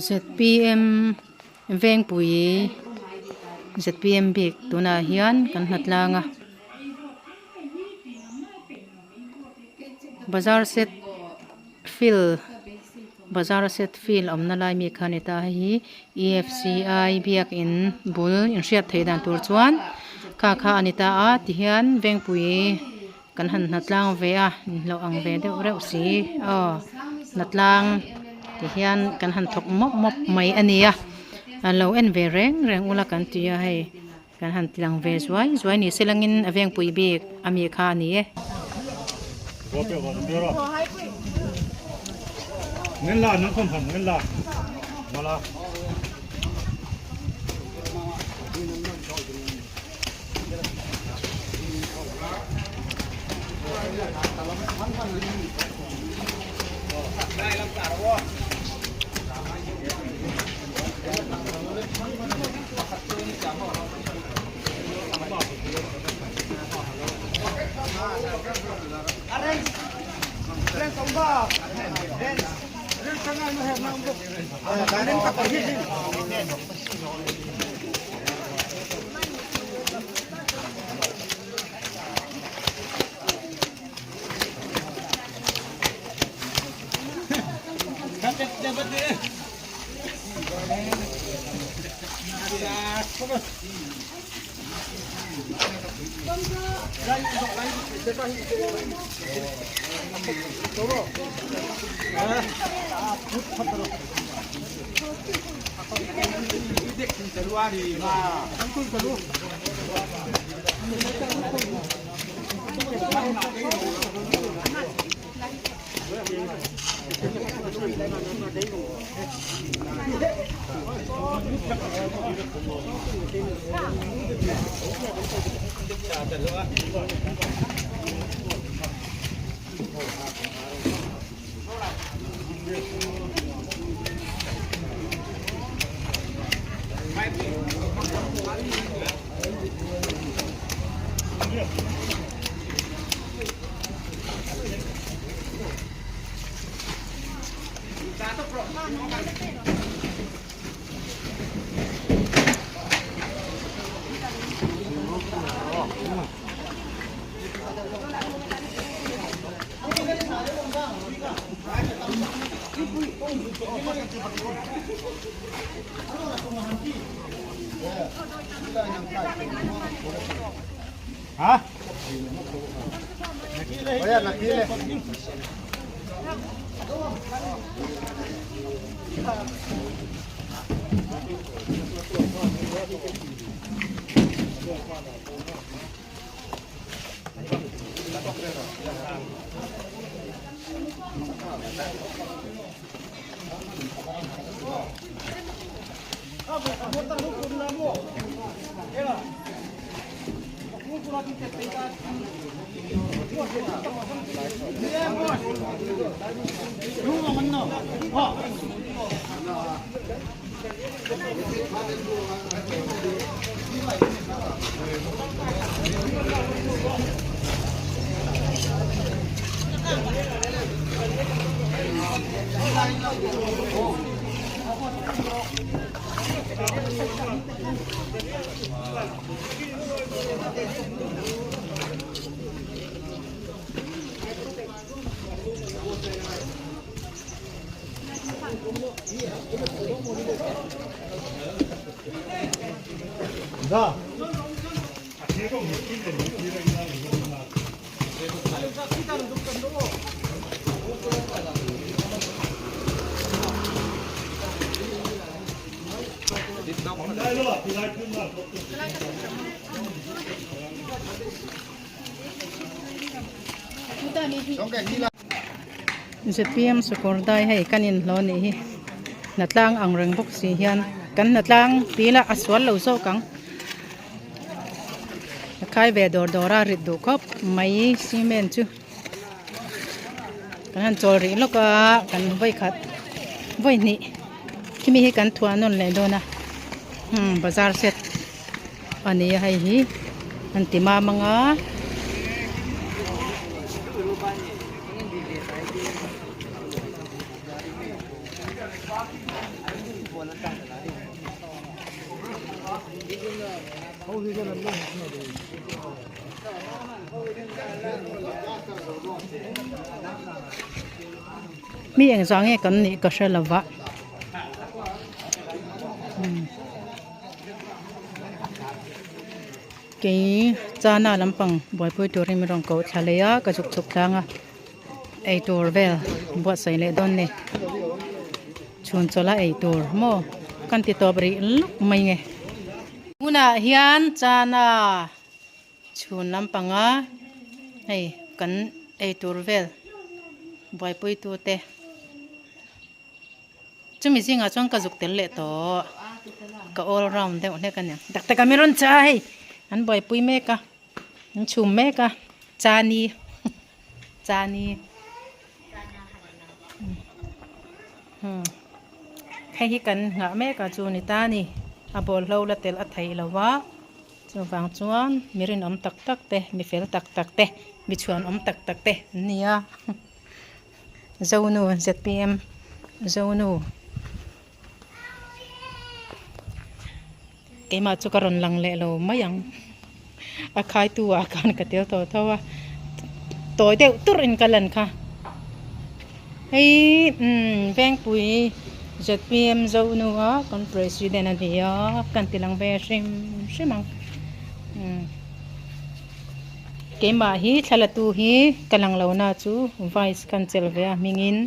Zpm Vengpui zpm bik tunah hian kan hnatlang a bazar set field bazar set field awmna lai mi kha a ni ta a hei hi efci biakin bul inhriat theih dan tur chuan kha kha a ni ta a tihian Vengpui. Kan han hnatlang ve a, inhlawh ang ve deuh reuh si aw hnatlang ti hian kan han thawk mawp mawp mai a nia a lo en ve reng reng ula kan ti a hei kan han ti lang ve zuai zuai ni se langin a vengpui bik a mi kha a ni e. Zpm Sakawrdai hei kan inhlawh anih hi hnatlang ang reng bawk si hian kan hnatlang tila a sual lo zawk ang a khai ve dawr dawr a rit duh khawp mai cement chu kan han chawl rih lawk a kan vawi khat vawi hnih khimi hi kan thuah nawn leh dawn a umm bazar set a ni a hei hi an ti mam ang a. Mi engzah nge kan nih ka hre lova kei chana lampang buaipui turin min rawn koh thla leh a ka zuk chhuk tlang a eitur vel buatsaih leh dawn ni chhun chawlh a eitur maw kan ti tawp rih luk mai nge. Tunah hian chana chhun lampanga hei kan eitur vel buaipui tute chumi zingah chuan ka zuk tel leh tawh ka all round deuh hlek a ni tak tak a mi rawn cha hei an buaipui mek a an chhum mek a chani chani hei hi kan nghah mek a chu ni ta a ni a bawlhlo la telh a theih lo va. Chuvang chuan mi rinawm tak tak te, mi fel tak tak te, mi chhuanawm tak tak te an ni a. Zonu zpm Zonu keimah chu ka rawn lang leh lo mai ang. A khaitu ah khan ka tel tawh tho a, tawi deuh tur in ka lan kha. Hei umm Vengpui zpm Zonu a kan president a ni a kan ti lang ve hrim hrim ang umm keimah hi thlalatu hi ka lang lo na chu vice kan chelh ve a hmingin.